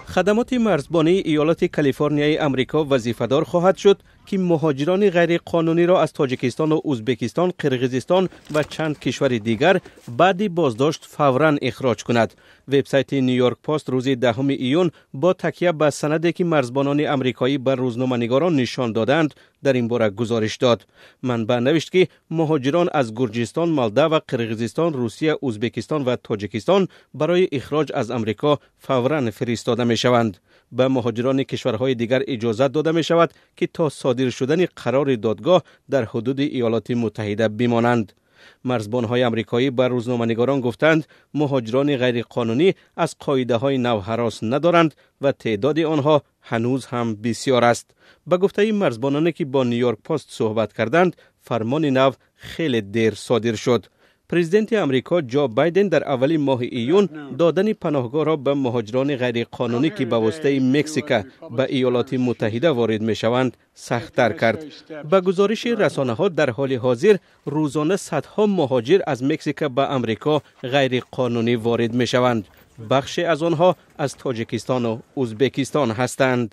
Хадамоти марзбонии иёлоти Калифорнияи Амрико вазифадор хоҳад шуд, ки муҳоҷирони ғайриқонуниро аз Тоҷикистону Ӯзбекистон, Қирғизистон ва чанд кишвари дигар баъди боздошт фавран ихроҷ кунад. Вебсайти Нью-Йорк Пост рӯзи 10 июн бо такя ба санаде, ки марзбонони амрикоӣ ба рӯзноманигорон нишон додаанд, дар ин бора гузориш дод. Манбаъ навишт, ки муҳоҷирон аз Гурҷистон, Молдова, Қирғизистон, Русия, Ӯзбекистон ва Тоҷикистон барои ихроҷ аз Амрико фавран фиристода мешаванд. Ба муҳоҷирони кишварҳои дигар иҷозат дода мешавад, ки то содир шудани қарори додгоҳ дар ҳудуди Иёлоти Муттаҳида бимонанд. Марзбонҳои амрикоӣ ба рӯзноманигорон гуфтанд, муҳоҷирони ғайриқонунӣ аз қоидаҳои нав ҳарос надоранд ва теъдоди онҳо ҳанӯз ҳам бисёр аст. Ба гуфтаи марзбононе, ки бо Нью-Йорк Пост суҳбат карданд, фармони нав хеле дер содир шуд. Президенти Амрико Ҷо Байден дар аввали моҳи июн додани паноҳгоҳро ба муҳоҷирони ғайриқонунӣ, ки ба воситаи Мексика ба Иёлоти Муттаҳида ворид мешаванд, сахттар кард. Ба гузориши расонаҳо, дар ҳоли ҳозир рӯзона садҳо муҳоҷир аз Мексика ба Амрико ғайриқонунӣ ворид мешаванд. Бахше аз онҳо аз Тоҷикистону Ӯзбекистон ҳастанд.